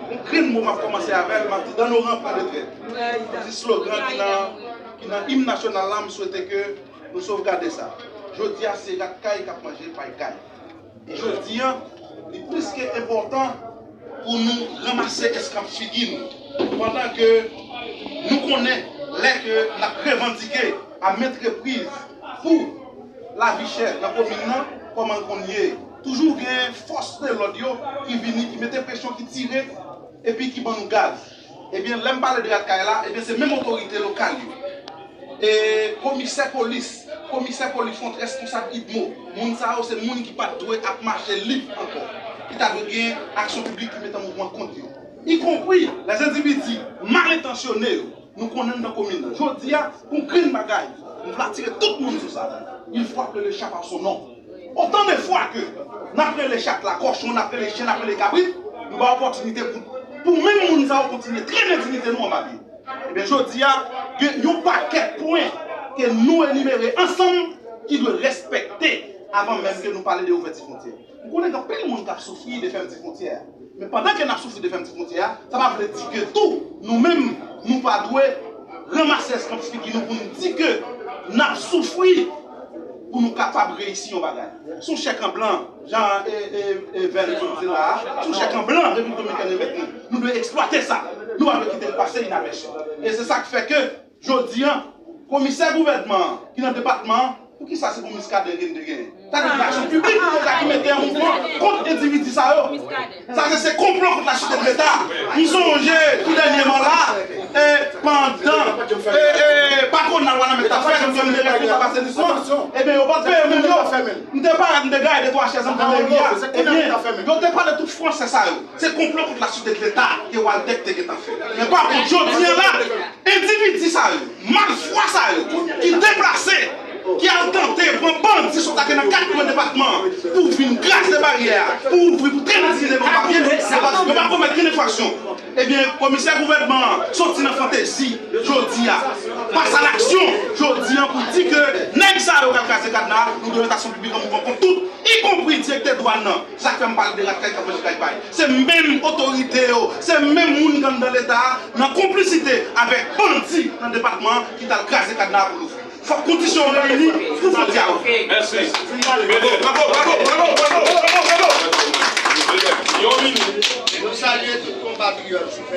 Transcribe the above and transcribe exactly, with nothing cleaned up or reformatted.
Yon grenn mo m ap kòmanse avè l, m ap di dans nos rangs, point de trait. Yon ti slogan ki nan, ki nan im nasyonal la, m swete ke nou sovgade sa. Jodi a, se rat kay k ap manje pay kay. E jodi a, li plis ke enpòtan pou nou ranmase eskanp figi nou. Pandan ke nou konnen lè ke n ap revandike a maintes reprises pou lavi chè nan komin nan, kòman l konn ye. Toujou gen fòs de lòd yo ki vini, ki mete presyon, ki tire, epi ki ban nou gaz. Ebyen, lè m pale de rat kay la, ebyen, se menm otorite lokal yo. E komisè polis, komisè polis, yon responsab idmo, moun sa yo se moun ki pa t dwe ap mache lib ankò, ki ta dwe gen aksyon piblik ki mete an mouvman kont yo. Ikonpri lèzendividi mal entansyone yo, nou konnen nan komin nan. Jodi a, pou grenn bagay, m vle atire tout moun sou sa. Il faut appeler le chat par son nom. Otan de fwa ke n ap rele chat la kòchon, n ap rele chen, n ap rele kabrit, nou ba opòtinite pou, pou menm moun sa yo kontinye trennen diyite nou anba pye. Ebyen, jodi a, gen yon pakèt pwen ke nou enimere ansanm ki dwe respekte avan menm ke nou pale de ouvèti fwontyè. M konnen gen anpil moun k ap soufri de fèmti fwontyè a. Men pandan ke n ap soufri de fèmti fwontyè a, sa pa vle di ke tou, nou menm, nou pa dwe ranmase eskanp figi nou pou n di ke n ap soufri pou nou kapab reyisi yon bagay. Sou chèk an blan, jan e, e, e, Vèn sot di la a, sou chèk an blan Repiblik Dominikèn remèt nou, nou dwe eksplwate sa. Nou pa dwe kite l pase inapèsi. E se sa k fè ke, jodi a, komisè gouvènman an ki nan depatman an, poukisa se pou Muscadin ke n te genyen? Sa te gen aksyon piblik ki te ka ki mete an mouvman kont endividi sa yo. Sa se, se konplo kont la site de Leta. M sonje tou dènyèman la, e, pandan, e, e, patwonal Wanament t ap fè, m te mete responsab asenisman, ebyen, yo pa t peye moun yo. M te parèt, m te gaye de twa chèz anndan meri a. Ebyen, yo te pale tout fransè sa yo. Se konplo kont la site de Leta ke Waldeck te gentan fè. Men pa kont, jodi a la, endividi sa yo, malfwa sa yo, ki deplase, ki al tante pran bandi sot ake nan kat kwen depatman an pou vin kraze baryè a, pou ouvri, pou trennen diyite nou anba pye, yo pa, yo pa komèt kenn enfraksyon. Ebyen, komisè gouvènman an soti nan fantezi jodi a, pase a laksyon jodi a pou di ke nèg sa yo k al kraze kadna a, nou dwe mete aksyon piblik an mouvman kont tout, ikonpri direktè dwàn nan. Sa k fè m pale de rat kay k ap manje kay pay. Se menm otorite yo, se menm moun k anndan Leta a, nan konplisite avèk bandi nan depatman an ki t al kraze kadna a pou louvri. Fòk kondisyon yo reyini pou fwontyè a ouvri. Mèsi. Bravo, bravo, bravo, bravo, bravo, bravo. Yon minit. Nou salye tout konpatriyòt sou